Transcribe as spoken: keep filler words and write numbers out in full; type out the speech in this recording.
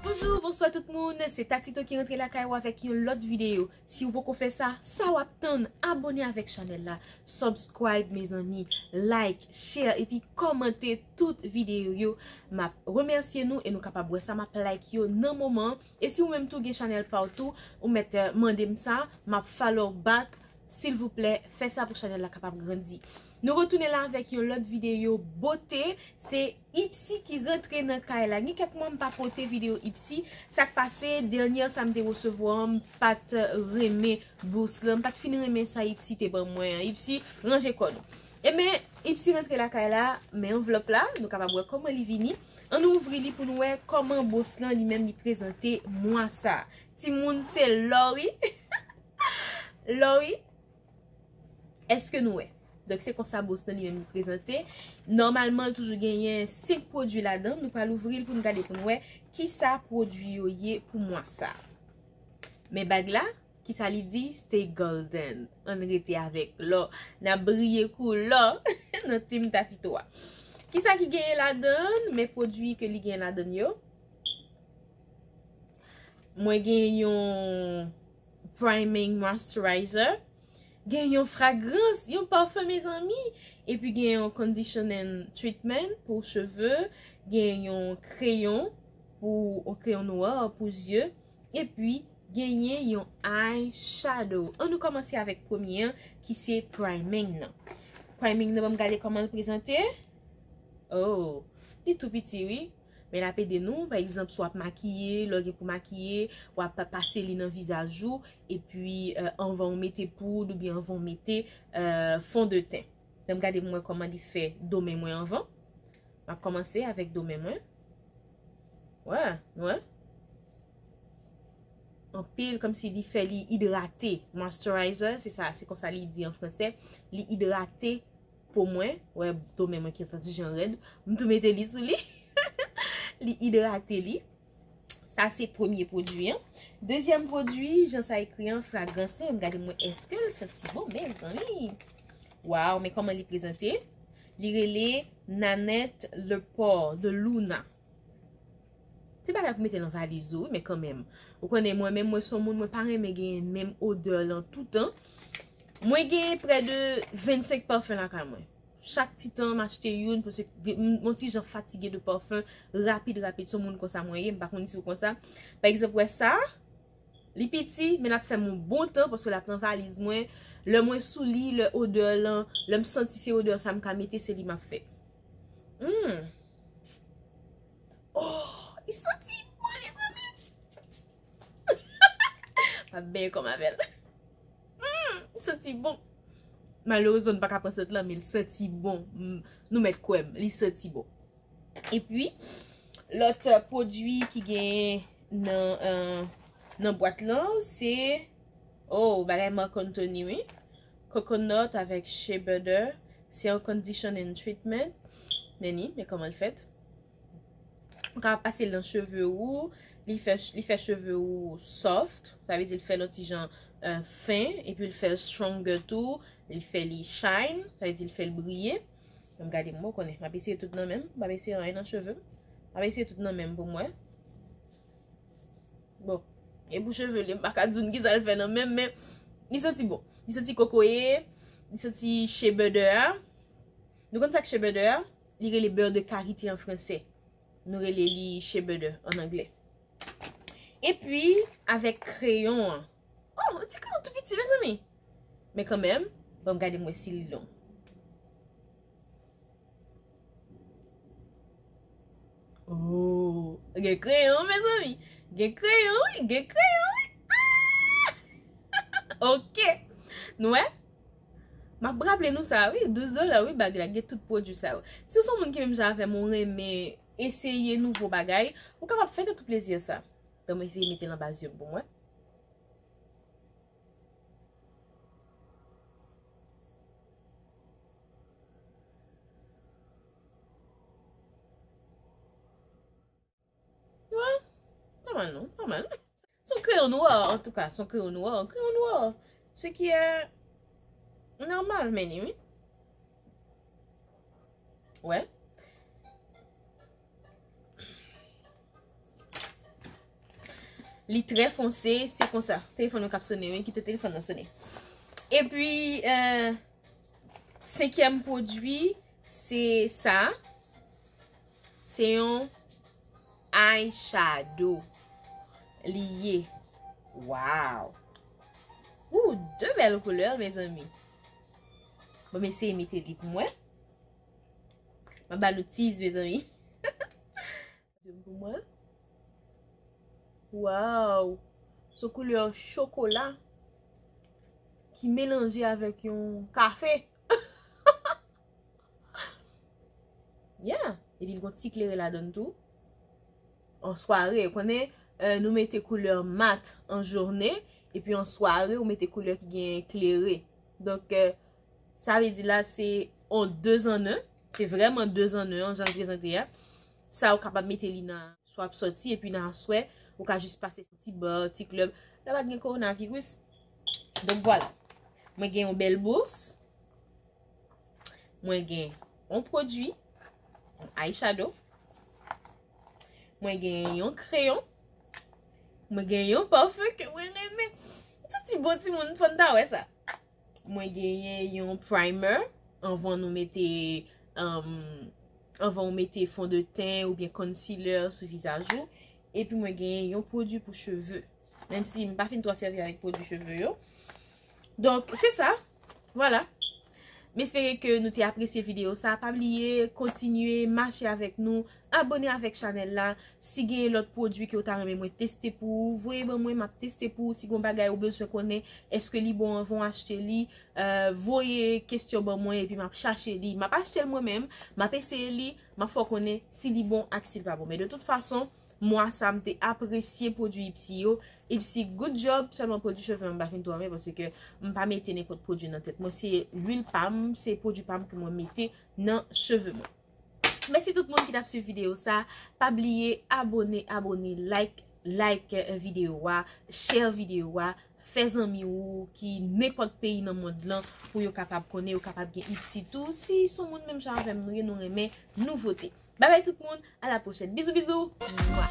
Bonjou, bonswa tout moun, se Tatito ki rantre lakay ou avèk yon lòt videyo. Si w poko fè sa, sa w ap tann? Abòne avèk chanèl la, subscribe mezanmi, like, share epi kòmante tout videyo yo. M ap remèsye nou e nou kapab wè sa m ap like yo nan moman an. E si ou menm tou gen chanèl pa w tou, ou mèt, eh, mande m sa, m ap follow back. Silvouplè, fè sa pou chanèl la kapab grandi. Nou retounen la avèk yon lòt videyo bote. Se Ipsy ki rantre nan kay la. Gen kèk mwa m pa pote videyo Ipsy. Sa k pase, dènyè sa m te resevwa an, m pa t renmen bous lan. M pa t fin renmen sa Ipsy te ban mwen an. Ipsy, ranje kò nou. Ebyen, Ipsy rantre lakay la, men anvlòp la, nou kapab wè kòman li vini. Ann nou ouvri li pou nou wè kòman bous lan li menm li prezante mwa sa. Timoun, se lò wi. Lò wi. Èske nou wè? Donk, se konsa bous lan li menm li prezante. Nòmalman, l toujou genyen senk pwodui ladan. Nou pral ouvri l pou n gade pou n wè kisa pwodui yo ye pou mwa sa. Men bag la, kisa li di? Stay golden. Ann rete avèk lò. N ap briye kou lò nan team Tatito a. Kisa ki genyen ladan? Men pwodui ke li genyen ladan yo. Mwen gen yon priming moisturizer, gen yon fragrans, yon parfum, mezanmi, epi gen yon conditioning treatment pou cheve, gen yon kreyon pou, yon kreyon nwa pou zye, epi genyen yon eye shadow. Ann nou kòmanse avèk premye an, ki se priming nan. Priming nan, ban m gade kòman l prezante. Oh, li tou piti, wi. Men l ap ede nou, pa egzanp, si w ap makiye, lè w gen pou makiye, w ap pase li nan vizaj ou, epi, eh, anvan w mete poud oubyen anvan w mete, eh, fon de ten. Ban m gade pou m wè kòman li fè do men mwen anvan. M ap kòmanse avèk do men mwen. Wè, wè. Anpil, kòmsi li fè li idrate. Moisturizer, se sa, se konsa li di an fransè. Li idrate po mwen, wè, do men mwen ki yon ti jan rèd. M tou mete li sou li. Li idrate li. Sa se premye pwodui an. Dezyèm pwodui, jan sa ekri an, fragrans lan, m gade mwen èske l santi bon, mezanmi. Waw, men kòman li prezante. Li rele Nanette Le Pore de Luna. Ti bagay pou mete nan valiz ou, wi, men kanmenm. Ou konnen, mwen menm, mwen se yon moun, mwen pa renmen gen menm odè lan toutan. Mwen gen prè de vennsenk parfum lakay mwen. Chak ti tan, m achte youn, paske de, m, m on ti jan fatige de parfum, rapid, rapid, se yon moun konsa mwen ye, m pa konn si w konsa. Pa egzanp, wè sa, li piti, men l ap fè m yon bon tan, paske l ap nan valiz mwen. Lè mwen sou li, lè odè lan, lè m santi se odè sa m ka mete, se li m ap fè. Hmm. Oh, li santi bon, mezanmi. M ap benyen kò m avè l. Hmm, li santi bon. Malerezman, nou pa ka pran sant lan, men li santi bon. Hmm, nou mèt kwè m, li santi bon. Epi, lòt, euh, pwodui ki gen nan, euh, nan bwat lan, se, oh, bagay Marc Anthony, wi. Coconut avèk shea butter. Se yon conditioning treatment. Men ni, men kòman l fèt. Ou kapab pase l nan cheve ou, li fè, li fè cheve ou soft, sa vle di l fè l yon ti jan, euh, fen, epi l fè l stronger tou, li fè li shine, sa vle di l fè l briye. Ban m gade m, mwen konnen, m ap eseye tout nan men m, m p ap eseye anyen nan cheve m, m ap eseye tout nan men m pou m wè. Bon, e pou cheve li, m pa ka di w kisa l fè nan men m, men li santi bon. Li santi kokoye, li santi shea butter a. Nou konn sa k shea butter a? Li rele beurre de karité an fransè. Nou rele li shea butter an anglè. Epi, avèk kreyon an. Oh, yon ti kreyon tou piti, mezanmi. Men kanmenm, ban m gade m wè si li long. Oh, gen kreyon, mezanmi. Gen kreyon, wi, gen kreyon, wi. Ah! Ok. Nou wè? M ap raple nou sa, wi. Douz dola, wi, bag la. Gen tout pwodui sa yo. Si w se yon moun ki menm jan avè m, ou renmen eseye nouvo bagay, ou kapab fè tèt ou plezi sa. Ban mwen eseye mete l anba zye m pou mwen. Wè, pa mal non, pa mal. Se yon kreyon nwa, antouka, se yon kreyon nwa, yon kreyon nwa. Ce qui est normal, men ni, wi. Wè. Li trè fonse, se konsa. Telefòn nan k ap sone, wi, kite telefòn nan sone. Epi, euh, senkyèm pwodui, se sa. Se yon eyeshadow li ye. Wow! Ou, de bèl koulè, mezanmi. Bon, m eseye mete li pou mwen. M ap ba nou tease, mezanmi. Pou mwen. Wow! Se koulè chokola ki melanje avèk yon kafe. Yeah! Epi l gon ti klere ladan l tou. An sware, konnen, euh, nou mete koulè mat an jounen, epi an sware, ou mete koulè ki gen klere. Donk, euh, sa vle di la, se on deux en un. Se vrèman deux en un, an jan l prezante a. Sa, ou kapab mete li nan swa ap sòti, epi nan aswè, ou ka jis pase ti bar, ti club. La pa t gen kowonaviris. Donk, vwala. Mwen gen yon bèl bous. Mwen gen yon pwodui, yon eyeshadow. Mwen gen yon kreyon. Mwen gen yon pafen ke mwen renmen. Tout ti bon timoun, fò n ta wè sa. Mwen genyen yon primer anvan nou mete, um, anvan ou mete fondeten oubyen concealer sou vizaj ou. Epi mwen genyen yon pwodui pou cheve. Menm si m pa fin twò sèvi avèk pwodui cheve yo. Donk, se sa. Vwala. M espere ke nou te apresye videyo sa. Pa bliye kontinye mache avèk nou. Abone avèk chanèl la. Si gen lòt pwodui ke w ta renmen mwen teste pou ou, voye ban mwen, m ap teste pou ou. Si gen bagay ou bezwen konnen, èske li bon anvan w achte li, euh, voye kesyon ban mwen epi m ap chache li. M ap achte l mwen menm, m ap eseye li, m ap fè w konnen si li bon ak si l pa bon. Men de tout fason, mwa sa m te apresye pwodui Ipsy yo. Ipsy, good job, sèlman pwodui cheve mwen m pa fin twò renmen paske m pa mete nenpòt pwodui nan tèt mwen. Se lwil pa m, se pwodui pa m ke mwen mete nan cheve mwen. Mèsi tout moun ki t ap swiv videyo sa. Pa bliye abone, abone, like, like, eh, videyo a, share videyo a, fè zanmi ou ki nenpòt peyi nan mond lan pou yo kapab konnen, yo kapab gen Ipsy tou. Si se yon moun menm jan avè m nou ye, nou renmen nouvote. Babay tout moun, a la pwochèn. Bizou, bizou. Mwa.